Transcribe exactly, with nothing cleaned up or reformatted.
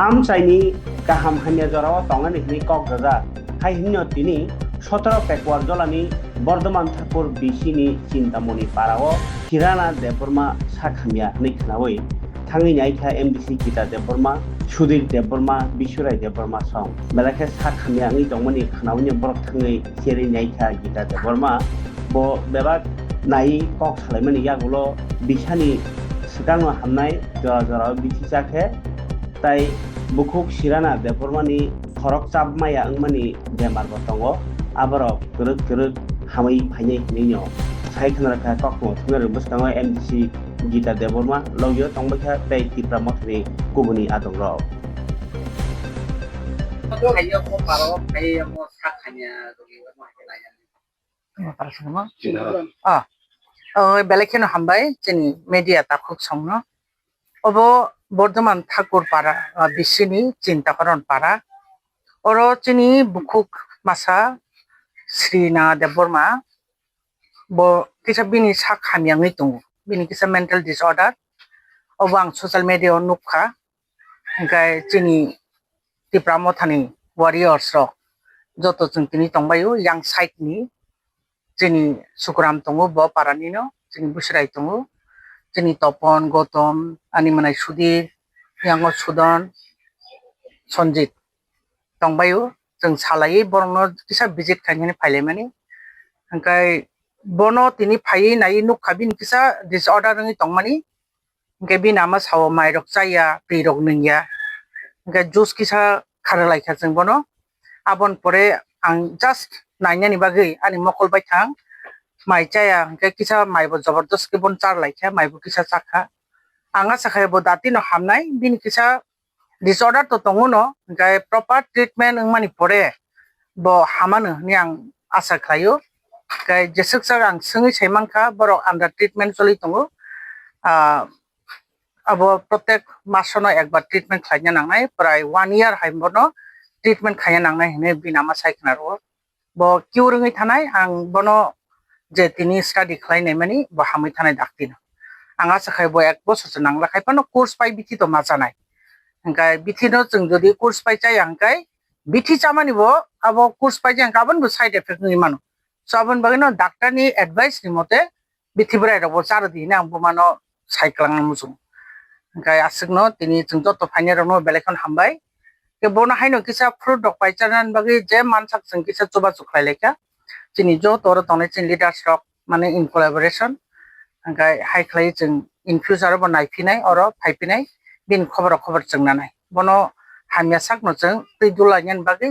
Amchaini kaham hamya jorao tongnani hwnwi kok rwjak. Hai hwnwino tini sotoro Pekuar jolani Bordhoman Thakur B C ni Chintamoni parao Hirana Debbarma sak hamya hwnwi khwnaui thangwi naikha M D C Gita Debbarma, Sudhir Debbarma, Biswarai Debbarma song. Belai khe sak hamya wngwi tongmani khwnaui borok thangwi cherwi naikha Gita Debbarma. Bo bebak nai kok salaimani yagulo bisani swkangno hamnai jora jorao bithi cha khe tai bukhuk Hirana Debbarmani khorok chap maya wngmani bemar bo tongo, aborok kwrwk kwrwk hamwi phainai hinwi no sai khwna rwkha. Kokno thumnarok bwskango M D C Gita Debbarma logio tongbaikha tei Tipra Mothani kubuni adongrok. Ah, oh, belai kheno hambai chini media takhuk songno. Obo Bordhoman Thakur para, ah, bisini Chintakoron para. Oro chini bukhuk masa Srina Debbarma, bo kisa bini sak hamya wngwi tongo. Bini kisa mental disorder. Obo ang social media o nukha. Hingkhe chini Tipra Mothani warriors rok joto chwng tini tongbaio, yang side ni chini Sukuram tongo, bo parani no chini Busirai tongo, chini Topon, Gotom, ani manai Sudhir, yango Sudon, Sonjit tongbaio. Chwng salaiwi borokno kisa visit khainani phailaimani. Hingkhe bono tini phaiwi naiwi nukha bini kisa disorder wngwi tongmani. Hingkhe bini ama sao mairok chaya, twi rok nwngya. Hingkhe juice kisa kharwlaikha chwng bono. Aboni pore ang just nainani bagwi ani mokol baithang mai chaya, hingkhe kisa maibo jobordostki bono charlaikha, maibo kisa chakha. Ang acha khe bo datino hamnai, bini kisa disorder to tongo no, hingkhe proper treatment wngmani pore bo hamano hwnwi ang acha khlaio. Hingkhe jeswk sak ang swngwi sai mankha, borok under treatment choli tongo. Ah, abo protek masono ekbar treatment khlaina nangnai, prai one year hai bono treatment khaina nangnai hwnwi bini ama sai khna rwo. Bo cure wngwi thanai, ang bono je tini study khlai naimani bo hamwi thanai dakti no. Ang acha khai bo ek bosor se nangla khai phano course pai bithi to ma chanai. Hingkhe bithi no chwng jodi course pai chaya hingkhe bithi chamani bo abo course pai jang aboni bo side effect wngwi mano. So aboni bagwi no doctor ni advice ni mote bithi bwrai rok bo charo di hinwi ang buma no sai kwlangma muchung. Hingkhe aswk no tini chwng joto phainai rok no belai kheno hambai. Khe bono haino kisa fruit rok pai chanani bagwi je mansak chwng kisa chubachu khlai laikha. Chini joto oro tongnai chini leaders rok mane in collaboration. Hingkhe hai khlai chwng in future bo naiphinai oro phaiphinai bini khobor rok khobor chwng nanai. Bono hamya sakno chwng twi dul lainani bagwi